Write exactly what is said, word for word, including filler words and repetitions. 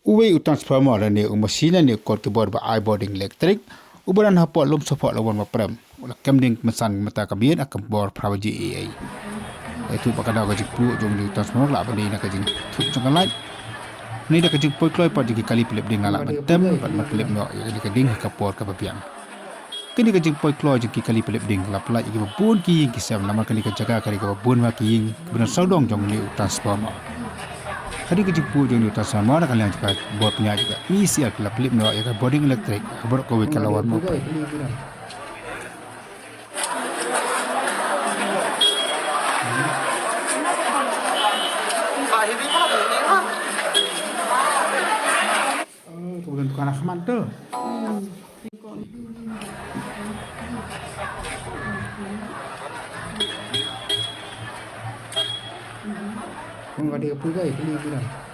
Uwei u transformer lane u machine lane u kot ki bor ba ai bording elektrik uba don hapoh Lumsohphoh la wan ba prem. U la kem ding mynsan mynta ka miet ha ka por phra baje eiei. Ïathuh ba ka daw ka jingpluh jong une u transformer la ban dei na ka jingthut jong ka light. Ngi da ka jingpoi kloi pat jong ki kali pynlip ding la lah ban tem bad ban pynlip noh ïa kane ka ding ha ka por kaba biang. Kane ka jingpoi kloi jong ki kali pynlip ding la pynlait ïa kiba bun ki ïing ki sem namar kane ka jaka ka dei kaba bun bha ki ïing kiba don sawdong jong une u transformer. Hadien ka jingpluh jong une u transformer na ka liang jong ka bor pynïaid jong ka E C L ki la pynlip noh ïa ka bording elektrik ha baroh kawei ka la wan mawphai. Oh, tu bukan tukang Rahman tu. Kung ka dei ka pui kai, kuli pui dah.